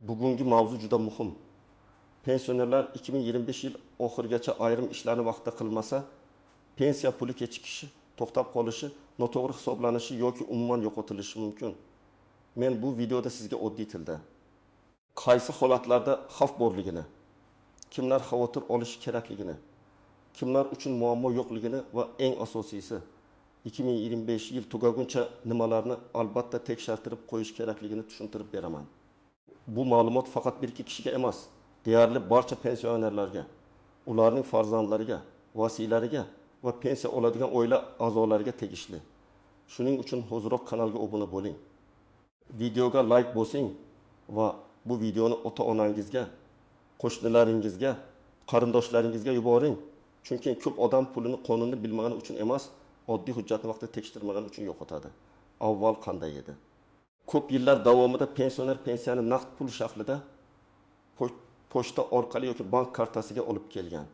Bugungi mavzu juda muhim. Pensionerlar 2025 yil oxirigacha ayrim ishlarni vaqtida qilmasa, pensiya puli kechikishi, to'xtab qolishi, noto'g'ri hisoblanishi yoki umuman yo'qotilishi mumkin. Men bu videoda sizga oddiy tilda qaysi holatlarda xavf borligini, kimlar xavotir olishi kerakligini, kimlar uchun muammo yo'qligini va eng asosiysi 2025 yil tugaguncha nimalarni albatta tekshirtirib qo'yish kerakligini tushuntirib beraman. Bu ma'lumot faqat bir ikki kishiga emas, deyarli barcha pensionerlarga, ularning farzandlariga, vasiylariga va pensiya oladigan oila a'zolariga tegishli. Shuning uchun hoziroq kanalga obuna bo'ling. Videoga like bosing va bu videoni ota-onangizga, qo'shnilaringizga, qarindoshlaringizga yuboring. Chunki ko'p odam pulini qonunni bilmagani uchun emas, oddiy hujjatni vaqtida tekshirmagani uchun yo'qotadi. Avval qanday edi? Ko'p yillar davomida pensioner pensiyani naqd pul shaklida pochta orqali yoki bank kartasiga olib kelgan.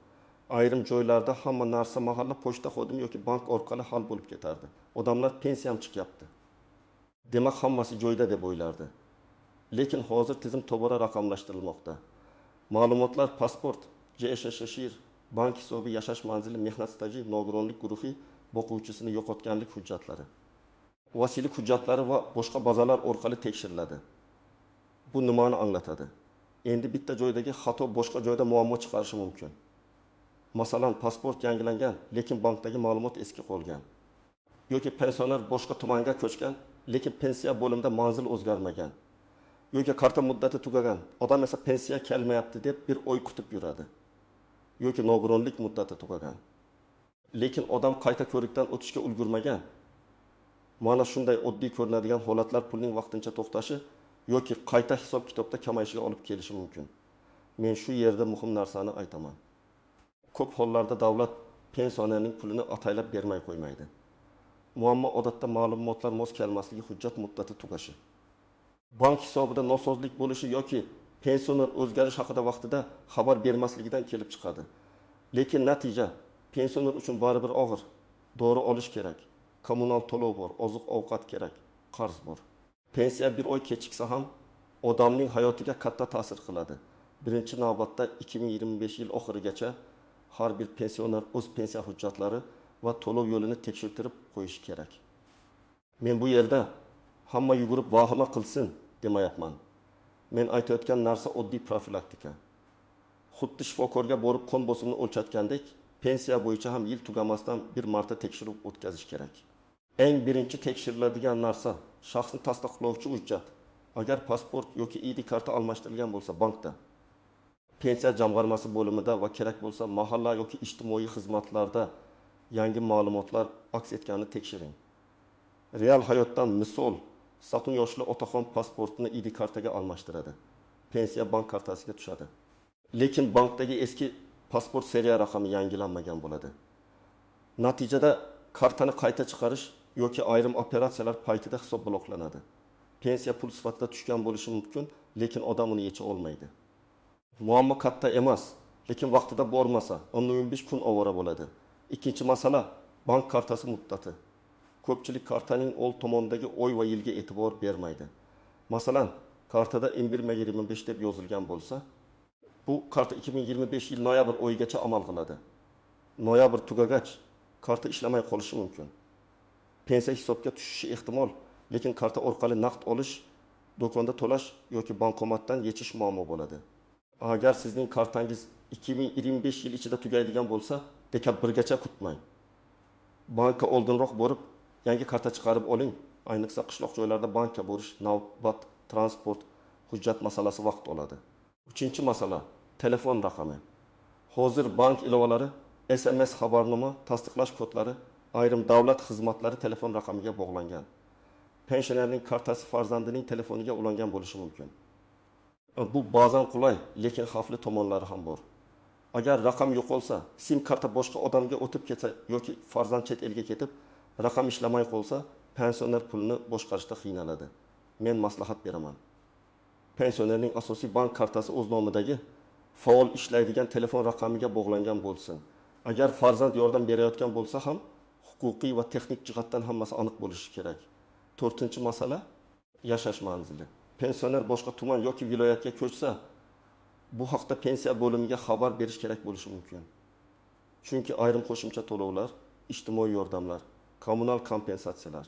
Ayrim joylarda hamma narsa mahalla pochta xodimi yoki bank orqali hal bo'lib ketardi. Odamlar pensiyam chiqyapti, demak hammasi joyida deb o'ylardi. Lekin hozir tizim tobora raqamlashtirilmoqda. Ma'lumotlar pasport, JSHShir, bank hisobi, yashash manzili, mehnat staji, nogironlik guruhi, boquvchisini yo'qotganlik hujjatlari, vasiylik hujjatlari va boshqa bazalar orqali tekshiriladi. Bu nimani anglatadi? Endi bitta joydagi xato boshqa joyda muammo chiqarishi mumkin. Masalan, pasport yangilangan, lekin bankdagi ma'lumot eski qolgan. Yoki pensioner boshqa tumanga ko'chgan, lekin pensiya bo'limida manzil o'zgarmagan. Yoki karta muddati tugagan, odam esa pensiya kelmayapti deb bir oy kutib yuradi. Yoki nogironlik muddati tugagan, lekin odam qayta ko'rikdan o'tishga ulgurmagan. Mana shunday oddiy ko'rinadigan holatlar pulning vaqtincha to'xtashi yoki qayta hisob-kitobda kamayishiga olib kelishi mumkin. Men shu yerda muhim narsani aytaman. Ko'p hollarda davlat pensionerning pulini ataylab bermay qo'ymaydi. Muammo odatda ma'lumotlar mos kelmasligi, hujjat muddati tugashi, bank hisobida nosozlik bo'lishi yoki pensioner o'zgarish haqida vaqtida xabar bermasligidan kelib chiqadi. Lekin natija pensioner uchun baribir og'ir. Dori olish kerak, kommunal to'lov bor, oziq-ovqat kerak, qarz bor. Pensiya bir oy kechiksa ham odamning hayotiga katta ta'sir qiladi. Birinchi navbatda 2025 yil oxirigacha har bir pensioner o'z pensiya hujjatlari va to'lov yo'lini tekshirtirib qo'yishi kerak. Men bu yerda hamma yugurib vahima qilsin demayapman. Men aytayotgan narsa oddiy profilaktika. Xuddi shifokorga borib qon bosimini o'lchatgandek, pensiya bo'yicha ham yil tugamasdan bir marta tekshiruv o'tkazish kerak. Eng birinchi tekshiriladigan narsa shaxsni tasdiqlovchi hujjat. Agar pasport yoki ID karta almashtirilgan bo'lsa bankda, pensiya jamg'armasi bo'limida va kerak bo'lsa mahalla yoki ijtimoiy xizmatlarda yangi ma'lumotlar aks etganini tekshiring. Real hayotdan misol, Satun yoshli otaxon pasportini ID kartaga almashtiradi. Pensiya bank kartasiga tushadi. Lekin bankdagi eski pasport seriya raqami yangilanmagan bo'ladi. Natijada kartani qayta chiqarish yoki ayrim operatsiyalar paytida hisob bloklanadi. Pensiya pul sifatida tushgan bo'lishi mumkin, lekin odam uni yecha olmaydi. Muammo katta emas, lekin vaqtida bormasa 15 kun ovora bo'ladi. Ikkinchi masala bank kartasi muddati. Ko'pchilik kartaning old tomonidagi oy va yilga e'tibor bermaydi. Masalan, kartada 11.25 deb yozilgan bo'lsa, bu karta 2025 yil noyabr oyigacha amal qiladi. Noyabr tugagach karta ishlamay qolishi mumkin. Pensiya hisobga tushishi ehtimol, lekin karta orqali naqd olish, do'konda to'lash yoki bankomatdan yechish muammo bo'ladi. Agar sizning kartangiz 2025 yil ichida tugaydigan bo'lsa, dekabrgacha kutmang. Bankka oldinroq borib yangi karta chiqarib oling. Ayniqsa qishloq joylarda bankka borish, navbat, transport, hujjat masalasi vaqt oladi. Uchinchi masala telefon raqami. Hozir bank ilovalari, SMS xabarnoma, tasdiqlash kodlari, ayrim davlat xizmatlari telefon raqamiga bog'langan. Pensionerning kartasi farzandining telefoniga ulangan bo'lishi mumkin. Bu ba'zan qulay, lekin xavfli tomonlari ham bor. Agar raqam yo'qolsa, sim karta boshqa odamga o'tib ketsa yoki farzand chet elga ketib, raqam ishlamay qolsa, pensioner pulni boshqarishda qiynaladi. Men maslahat beraman. Pensionerning asosiy bank kartasi o'z nomidagi faol ishlaydigan telefon raqamiga bog'langan bo'lsin. Agar farzand yordam berayotgan bo'lsa ham, huquqiy va texnik jihatdan hammasi aniq bo'lishi kerak. To'rtinchi masala yashash manzili. Pensioner boshqa tuman yoki viloyatga ko'chsa, bu haqda pensiya bo'limiga xabar berish kerak bo'lishi mumkin. Chunki ayrim qo'shimcha to'lovlar, ijtimoiy yordamlar, kommunal kompensatsiyalar,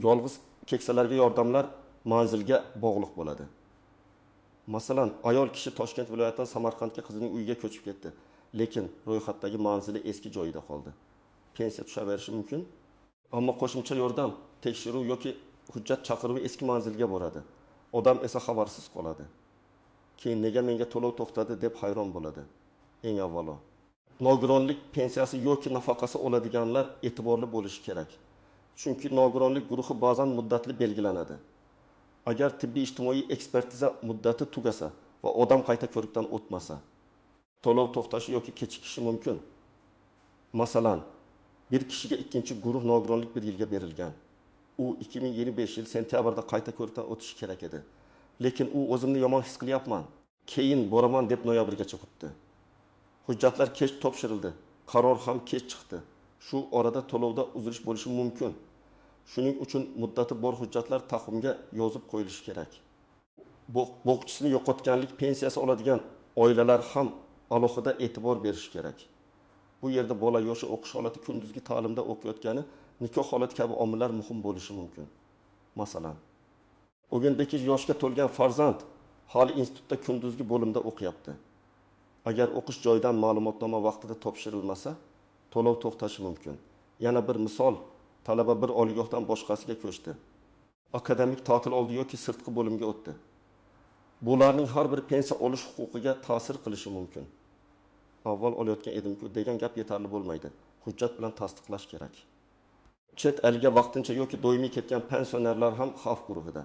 yolg'iz keksalarga yordamlar manzilga bog'liq bo'ladi. Masalan, ayol kishi Toshkent viloyatidan Samarqandga qizining uyiga ko'chib ketdi, lekin ro'yxatdagi manzili eski joyida qoldi. Pensiya tushaverishi mumkin, ammo qo'shimcha yordam, tekshiruv yoki hujjat chaqiruvi eski manzilga boradi. Odam esa xabarsiz qoladi. Keyin nega menga to'lov to'xtadi deb hayron bo'ladi. Eng avvalo, nogironlik pensiyasi yoki nafaqasi oladiganlar e'tiborli bo'lishi kerak. Chunki nogironlik guruhi ba'zan muddatli belgilanadi. Agar tibbiy ijtimoiy ekspertiza muddati tugasa va odam qayta ko'rikdan o'tmasa, to'lov to'xtashi yoki kechikishi mumkin. Masalan, bir kishiga ikkinchi guruh nogironlik bir yilga berilgan. U 2025 yil sentyabrda qayta ko'rikdan o'tishi kerak edi. Lekin u o'zimni yomon his qilyapman, keyin boraman deb noyabrgacha kutdi. Hujjatlar kech topshirildi, qaror ham kech chiqdi. Shu orada to'lovda uzilish bo'lishi mumkin. Shuning uchun muddati bor hujjatlar taqvimga yozib qo'yilishi kerak. Boquvchisini yo'qotganlik pensiyasi oladigan oilalar ham alohida e'tibor berishi kerak. Bu yerda bola yoshi, o'qish holati, kunduzgi ta'limda o'qiyotgani, nikoh holati kabi omillar muhim bo'lishi mumkin. Masalan, 18 yoshga to'lgan farzand hali institutda kunduzgi bo'limda o'qiyapti. Agar o'qish joyidan ma'lumotnoma vaqtida topshirilmasa, to'lov to'xtashi mumkin. Yana bir misol, talaba bir oliygohdan boshqasiga ko'chdi. Akademik ta'til oldi yoki sirtqi bo'limga o'tdi. Bularning har biri pensiya olish huquqiga ta'sir qilishi mumkin. Avval olayotgan edim-ku degan gap yetarli bo'lmaydi. Hujjat bilan tasdiqlash kerak. Chet elga vaqtincha yoki doimiy ketgan pensionerlar ham xavf guruhida.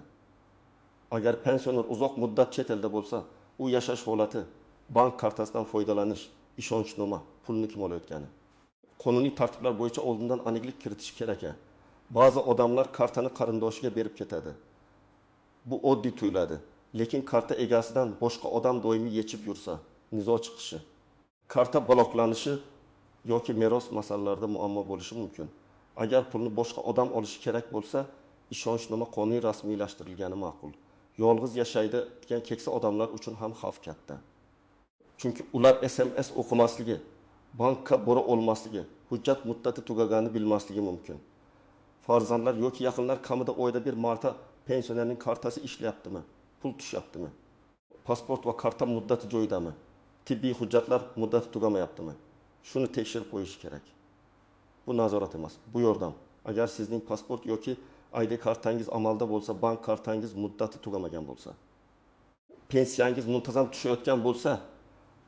Agar pensioner uzoq muddat chet elda bo'lsa, u yashash holati, bank kartasidan foydalanish, ishonchnoma, pulni kim olayotgani. Qonuniy tartiblar bo'yicha oldindan aniqlik kiritish kerak. Ba'zi odamlar kartani qarindoshiga berib ketadi. Bu oddiy tuyuladi, lekin karta egasidan boshqa odam doimiy yechib yursa, nizo chiqishi, karta bloklanishi yoki meros masalalarida muammo bo'lishi mumkin. Agar pulni boshqa odam olishi kerak bo'lsa, ishonchnoma qonuniy rasmiylashtirilgani ma'qul. Yolg'iz yashaydi degan keksa odamlar uchun ham xavf katta. Chunki ular SMS o'qimasligi, bankka bora olmasligi, hujjat muddati tugaganini bilmasligi mumkin. Farzandlar yoki yaqinlar kamida oyda bir marta pensionerning kartasi ishlayaptimi, pul tushyaptimi, pasport va karta muddati joyidami, tibbiy hujjatlar muddati tugamayaptimi? Shuni tekshirib qo'yish kerak. Bu nazorat emas, bu yordam. Agar sizning pasport yoki ID kartangiz amalda bo'lsa, bank kartangiz muddati tugamagan bo'lsa, pensiyangiz muntazam tushayotgan bo'lsa,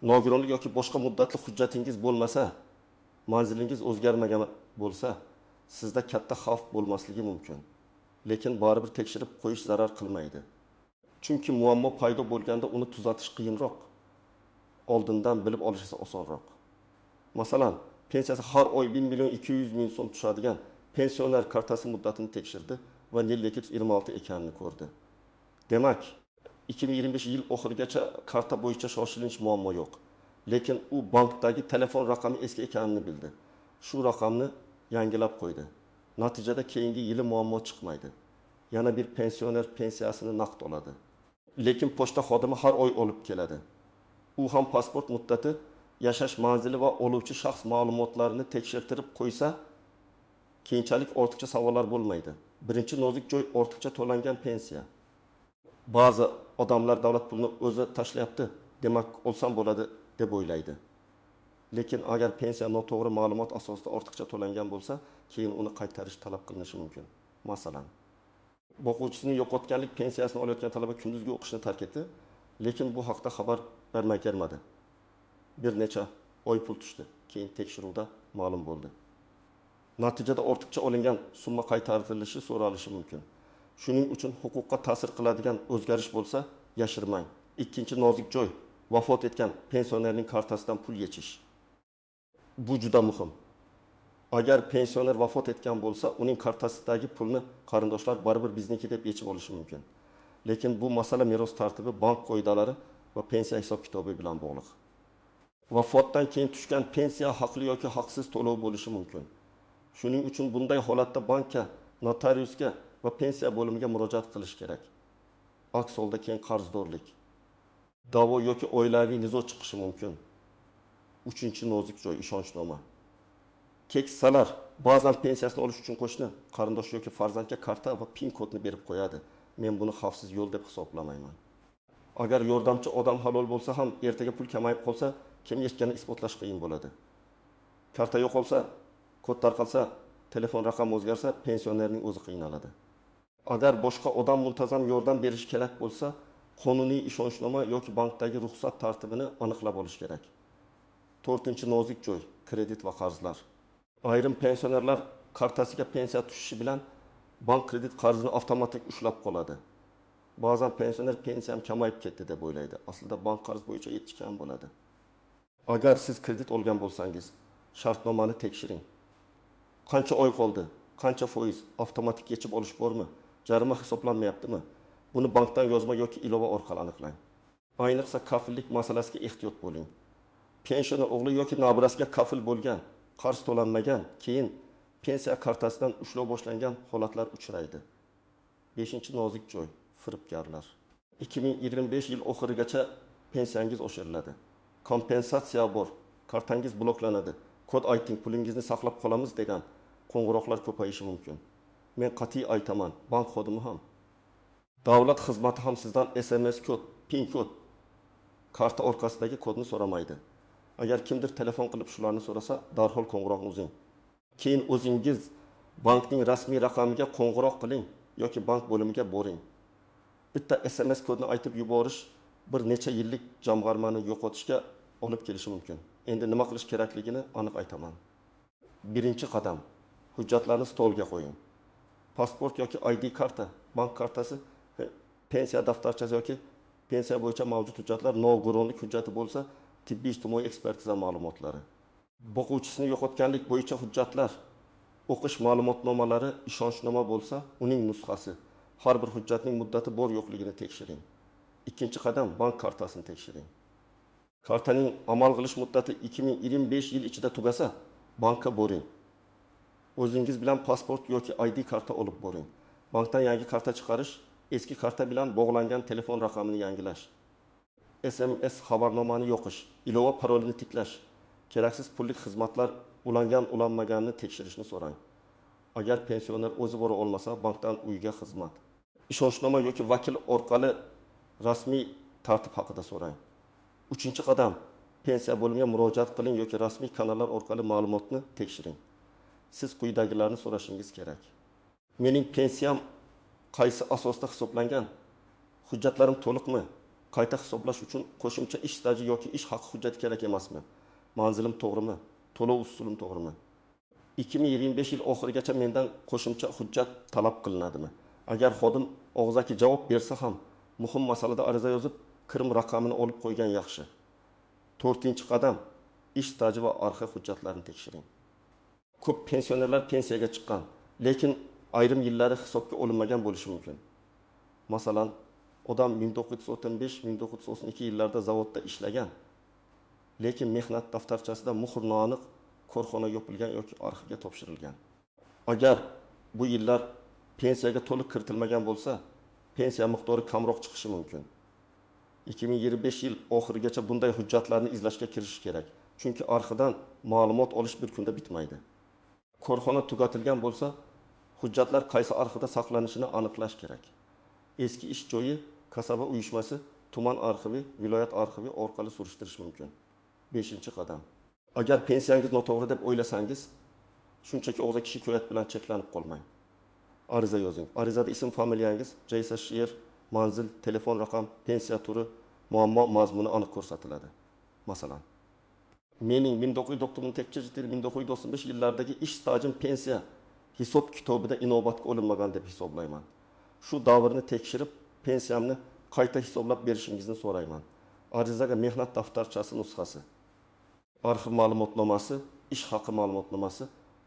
nogironlik yoki boshqa muddatli hujjatingiz bo'lmasa, manzilingiz o'zgarmagan bo'lsa, sizda katta xavf bo'lmasligi mumkin. Lekin baribir tekshirib qo'yish zarar qilmaydi. Chunki muammo paydo bo'lganda uni tuzatish qiyinroq. Oldindan bilib olish esa osonroq. Masalan, pensiyasi har oy 1 200 000 so'm tushadigan pensioner kartasi muddatini tekshirdi va 5226 ekanini ko'rdi. Demak, 2025 yil oxirigacha karta bo'yicha shoshilinch muammo yo'q. Lekin u bankdagi telefon raqami eski ekanini bildi. Shu raqamni yangilab qo'ydi. Natijada keyingi yili muammo chiqmaydi. Yana bir pensioner pensiyasini naqd oladi. Lekin pochta xodimi har oy olib keladi. U ham pasport muddati, yashash manzili va oluvchi shaxs ma'lumotlarini tekshirtirib qo'ysa, keyinchalik ortiqcha savollar bo'lmaydi. Birinchi nozik joy ortiqcha to'langan pensiya. Ba'zi odamlar davlat pulini o'zi tashlayapti, demak olsam bo'ladi deb o'ylaydi. Lekin agar pensiya noto'g'ri ma'lumot asosida ortiqcha to'langan bo'lsa, keyin uni qaytarish talab qilinishi mumkin. Masalan, boquvchisini yo'qotganlik pensiyasini olayotgan talaba kunduzgi o'qishni tark etdi, lekin bu haqda xabar bermay kelmadi. Bir necha oy pul tushdi, keyin tekshiruvda ma'lum bo'ldi. Natijada ortiqcha olingan summa qaytarilishi so'ralishi mumkin. Shuning uchun huquqqa ta'sir qiladigan o'zgarish bo'lsa, yashirmang. Ikkinchi nozik joy vafot etgan pensionerning kartasidan pul yechish. Bu juda muhim. Agar pensioner vafot etgan bo'lsa, uning kartasidagi pulni qarindoshlar baribir bizniki deb yechib olishi mumkin. Lekin bu masala meros tartibi, bank qoidalari va pensiya hisob-kitobi bilan bog'liq. Vafotdan keyin tushgan pensiya haqli yoki haqsiz to'lov bo'lishi mumkin. Shuning uchun bunday holatda bankka, notariusga va pensiya bo'limiga murojaat qilish kerak. Aks holda keyin qarzdorlik, da'vo yoki oilaviy nizo chiqishi mumkin. Uchinchi nozik joy: ishonchnoma. Keksalar ba'zan pensiyasini olish uchun qo'shni, qarindosh yoki farzandga karta va PIN kodni berib qo'yadi. Men buni xavfsiz yo'l deb hisoblamayman. Agar yordamchi odam halol bo'lsa ham, ertaga pul kamayib qolsa, kim yechganini isbotlash qiyin bo'ladi. Karta yo'qolsa, kod tarqalsa, telefon raqami o'zgarsa, pensionerning o'zi qiynaladi. Agar boshqa odam muntazam yordam berishi kerak bo'lsa, qonuniy ishonchnoma yoki bankdagi ruxsat tartibini aniqlab olish kerak. To'rtinchi nozik joy: kredit va qarzlar. Ayrim pensionerlar kartasiga pensiya tushishi bilan bank kredit qarzini avtomatik ushlab qoladi. Ba'zan pensioner pensiyam kamayib ketdi deb o'ylaydi. Aslida bank qarz bo'yicha yetishgan bo'ladi. Agar siz kredit olgan bo'lsangiz, shartnomani tekshiring. Qancha oy qoldi? Qancha foiz? Avtomatik yechib olish bormi? Jarima hisoblanmayaptimi? Buni bankdan yozma yoki ilova orqali aniqlang. Ayniqsa kafillik masalasiga ehtiyot bo'ling. Pensioner o'g'li yoki nabirasiga kafil bo'lgan, qarz to'lanmagan, keyin pensiya kartasidan ushlov boshlangan holatlar uchraydi. Beshinchi nozik joy: firibgarlar. 2025 yil oxirigacha pensiyangiz oshiriladi. Kompensatsiya bor, kartangiz bloklanadi. Kod ayting, pulingizni saqlab qolamiz degan qo'ng'iroqlar ko'payishi mumkin. Men qat'iy aytaman, bank xodimi ham, davlat xizmati ham sizdan SMS kod, PIN kod, karta orqasidagi kodni so'ramaydi. Agar kimdir telefon qilib shularni so'rasa, darhol qo'ng'iroqni uzing. Keyin o'zingiz bankning rasmiy raqamiga qo'ng'iroq qiling yoki bank bo'limiga boring. Bitta SMS kodni aytib yuborish bir necha yillik jamg'armani yo'qotishga olib kelishi mumkin. Endi nima qilish kerakligini aniq aytaman. Birinchi qadam: hujjatlarni stolga qo'ying. Pasport yoki ID karta, bank kartasi, pensiya daftarchasi yoki pensiya bo'yicha mavjud hujjatlar, nogironlik hujjati bo'lsa, tibbiy ijtimoiy ekspertiza ma'lumotlari. Boquvchisini yo'qotganlik bo'yicha hujjatlar, o'qish ma'lumotnomalari, ishonchnoma bo'lsa, uning nusxasi. Har bir hujjatning muddati bor yo'qligini tekshiring. Ikkinchi qadam: bank kartasini tekshiring. Kartaning amal qilish muddati 2025 yil ichida tugasa, bankka boring. O'zingiz bilan pasport yoki ID karta olib boring. Bankdan yangi karta chiqarish, eski karta bilan bog'langan telefon raqamini yangilash, SMS xabarnomani yoqish, ilova parolini tiklash, keraksiz pullik xizmatlar ulangan ulanmaganini tekshirishni so'rang. Agar pensioner o'zi bora olmasa, bankdan uyga xizmat. Ishonchnoma yoki vakil orqali rasmiy tartib haqida so'rang. Uchinchi qadam: pensiya bo'limiga murojaat qiling yoki rasmiy kanallar orqali ma'lumotni tekshiring. Siz quyidagilarni so'rashingiz kerak. Mening pensiyam qaysi asosda hisoblangan? Hujjatlarim to'liqmi? Qayta hisoblash uchun qo'shimcha ish staji yoki ish haqi hujjati kerak emasmi? Manzilim to'g'rimi? To'lov usulim to'g'rimi? 2025 yil oxirigacha mendan qo'shimcha hujjat talab qilinadimi? Agar xodim og'zaki javob bersa ham, muhim masalada ariza yozib, kirim raqamini olib qo'ygan yaxshi. To'rtinchi qadam: ish staji va arxiv hujjatlarini tekshiring. Ko'p pensionerlar pensiyaga chiqqan, lekin ayrim yillari hisobga olinmagan bo'lishi mumkin. Masalan, odam 1995-1992 yillarda zavodda ishlagan, lekin mehnat daftarchasida muhr noaniq, korxona yopilgan yoki arxivga topshirilgan. Agar bu yillar pensiyaga to'liq kiritilmagan bo'lsa, pensiya miqdori kamroq chiqishi mumkin. 2025 yil oxirigacha bunday hujjatlarni izlashga kirishish kerak. Chunki arxivdan ma'lumot olish bir kunda bitmaydi. Korxona tugatilgan bo'lsa, hujjatlar qaysi arxivda saqlanishini aniqlash kerak. Eski ish joyi, kasaba uyushmasi, tuman arxivi, viloyat arxivi orqali surishtirish mumkin. 5-qadam. Agar pensiyangiz noto'g'ri deb o'ylasangiz, shunchaki og'zaki shikoyat bilan cheklanib qolmang. Ariza yozing. Arizada ism, familiyangiz, JSSR, manzil, telefon raqam, pensiya turi, muammo mazmuni aniq ko'rsatiladi. Masalan, mening 1998-1995 yillardagi ish stajim pensiya hisob kitobida inobatga olinmagan deb hisoblayman. Shu davrni tekshirib, pensiyamni qayta hisoblab berishingizni so'rayman. Arizaga mehnat daftarchasi nusxasi, arxiv ma'lumotnomasi, ish haqi ma'lumotnomasi,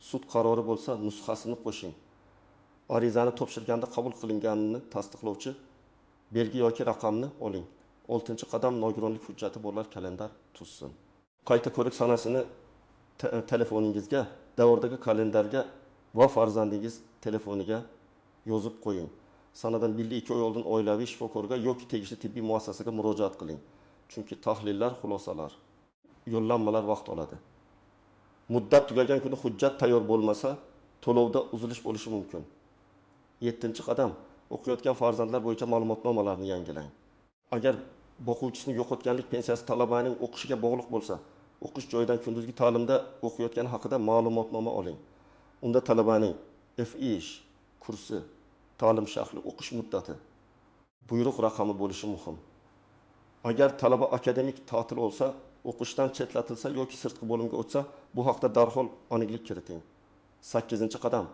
sud qarori bo'lsa nusxasini qo'shing. Arizani topshirganda qabul qilinganini tasdiqlovchi belgi yoki raqamni oling. 6-qadam nogironlik hujjati borlar kalendar tuzsin. Qayta ko'rik sanasini telefoningizga, davrdagi kalendarga va farzandingiz telefoniga yozib qo'ying. Sanadan 1-2 oy oldin oilaviy shifokorga yoki tegishli tibbiy muassasaga murojaat qiling. Chunki tahlillar, xulosalar, yo'llanmalar vaqt oladi. Muddat tugagan kuni hujjat tayyor bo'lmasa, to'lovda uzilish bo'lishi mumkin. 7-qadam. O'qiyotgan farzandlar bo'yicha ma'lumotnomalarni yangilang. Agar boquvchisini yo'qotganlik pensiyasi talabaning o'qishiga bog'liq bo'lsa, o'qish joyidan kunduzgi ta'limda o'qiyotgani haqida ma'lumotnoma oling. Unda talabaning FISH kursi, ta'lim shakli, o'qish muddati, buyruq raqami bo'lishi muhim. Agar talaba akademik ta'til olsa, o'qishdan chetlatilsa yoki sirtqi bo'limga o'tsa, bu haqda darhol aniqlik kiriting. 8-qadam.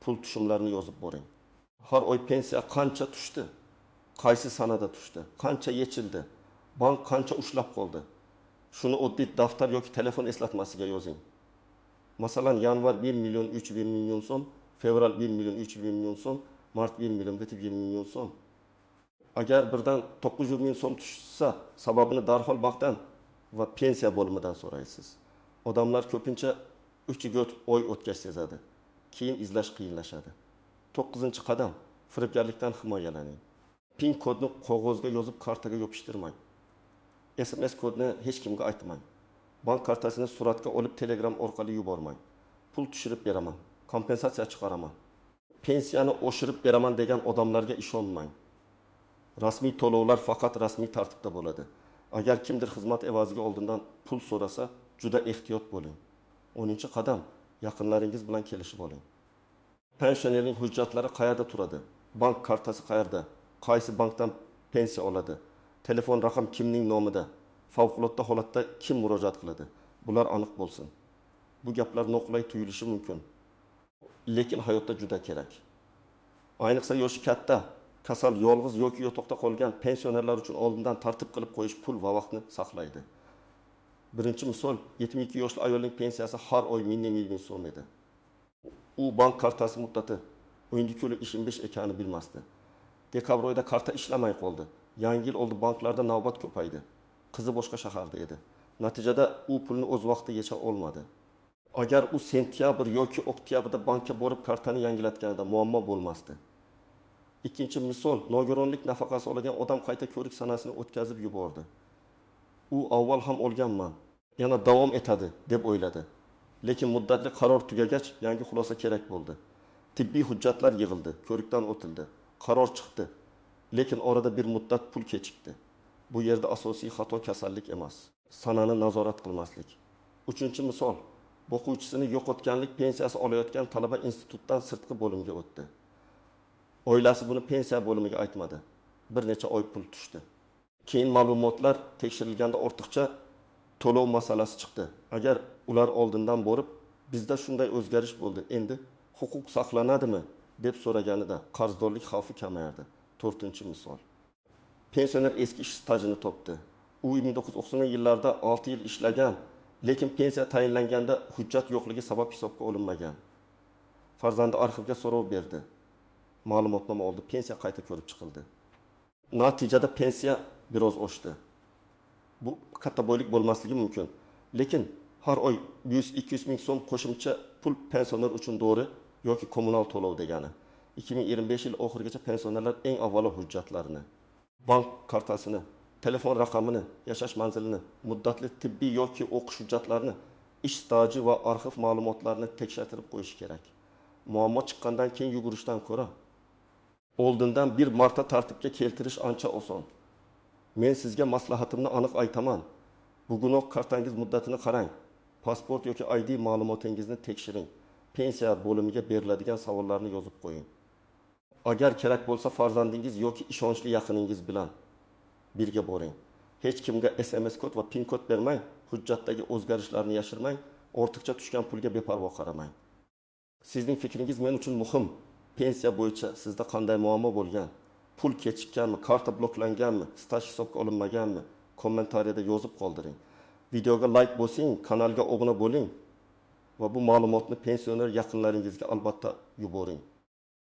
Pul tushumlarini yozib boring. Har oy pensiya qancha tushdi? Qaysi sanada tushdi? Qancha yechildi? Bank qancha ushlab qoldi? Shuni oddiy daftar yoki telefon eslatmasiga yozing. Masalan, yanvar 1 million 3 million so'm, fevral 1 million 3 million so'm, mart 1 million 7 million so'm. Agar birdan 900 ming so'm tushsa, sababini darhol bankdan va pensiya bo'limidan so'raysiz. Odamlar ko'pincha 3-4 oy o'tgach sezadi. Keyin izlash qiyinlashadi. 9-qadam. Firibgarlikdan himoyalaning. PIN kodni qog'ozga yozib kartaga yopishtirmang. SMS kodni hech kimga aytmang. Bank kartasini suratga olib Telegram orqali yubormang. Pul tushirib beraman, kompensatsiya chiqaraman, pensiyani oshirib beraman degan odamlarga ishonmang. Rasmiy to'lovlar faqat rasmiy tartibda bo'ladi. Agar kimdir xizmat evaziga oldindan pul so'rasa, juda ehtiyot bo'ling. 10-qadam. Yaqinlaringiz bilan kelishib oling. Pensionerning hujjatlari qayerda turadi? Bank kartasi qayerda? Qaysi bankdan pensiya oladi? Telefon raqam kimning nomida? Favqulodda holatda kim murojaat qiladi? Bular aniq bo'lsin. Bu gaplar noqulay tuyulishi mumkin, lekin hayotda juda kerak. Ayniqsa yoshi katta, kasal, yolg'iz yoki yotoqda qolgan pensionerlar uchun oldindan tartib qilib qo'yish pul va vaqtni saqlaydi. Birinchi misol, 72 yoshli ayolning pensiyasi har oy 1000 ming so'm edi. U bank kartasi muddati 12.25 ekanini bilmasdi. Dekabr oyida karta ishlamay qoldi. Yangi yil oldi banklarda navbat ko'paydi. Qizi boshqa shaharda edi. Natijada u pulni o'z vaqtida yecha olmadi. Agar u sentyabr yoki oktyabrda bankka borib kartani yangilatganida muammo bo'lmasdi. Ikkinchi misol, nogironlik nafaqasi olgan odam qayta ko'rik sanasini o'tkazib yubordi. U avval ham olganman, yana davom etadi deb o'yladi. Lekin muddatli qaror tugagach yangi xulosa kerak bo'ldi. Tibbiy hujjatlar yig'ildi, ko'rikdan o'tildi, qaror chiqdi. Lekin orada bir muddat pul kechikdi. Bu yerda asosiy xato kasallik emas, sanani nazorat qilmaslik. Uchinchi misol, boquvchisini yo'qotganlik pensiyasi olayotgan talaba institutdan sirtqi bo'limga o'tdi. Oilasi buni pensiya bo'limiga aytmadi. Bir necha oy pul tushdi. Keyin ma'lumotlar tekshirilganda ortiqcha to'lov masalasi chiqdi. Agar ular oldindan borib, bizda shunday o'zgarish bo'ldi, endi huquq saqlanadimi deb so'raganida qarzdorlik xavfi kamayardi. 4-misol. Pensioner eski ish stajini topdi. U 1990-yillarda 6 yil ishlagan, lekin pensiya tayinlanganda hujjat yo'qligi sabab hisobga olinmagan. Farzandi arxivga so'rov berdi. Ma'lumotnoma oldi, pensiya qayta ko'rib chiqildi. Natijada pensiya biroz oshdi. Bu katta boylik bo'lmasligi mumkin, lekin har oy 100-200 ming so'm qo'shimcha pul pensioner uchun dori yoki kommunal to'lov degani. 2025 yil oxirigacha pensionerlar eng avvalo hujjatlarini, bank kartasini, telefon raqamini, yashash manzilini, muddatli tibbiy yoki o'qish hujjatlarini, ish staji va arxiv ma'lumotlarini tekshirtirib qo'yish kerak. Muammo chiqqandan keyin yugurishdan ko'ra oldindan bir marta tartibga keltirish ancha oson. Men sizga maslahatimni aniq aytaman. Bugunoq kartangiz muddatini qarang. Pasport yoki ID ma'lumotingizni tekshiring. Pensiya bo'limiga beriladigan savollarni yozib qo'ying. Agar kerak bo'lsa farzandingiz yoki ishonchli yaqiningiz bilan birga boring. Hech kimga SMS kod va PIN kod bermang, hujjatdagi o'zgarishlarni yashirmang, ortiqcha tushgan pulga beparvo qaramang. Sizning fikringiz men uchun muhim. Pensiya bo'yicha sizda qanday muammo bo'lgan? Pul kechikkanmi, karta bloklanganmi, staj hisobga olinmaganmi? Kommentariyada yozib qoldiring. Videoga like bosing, kanalga obuna bo'ling va bu ma'lumotni pensioner yaqinlaringizga albatta yuboring.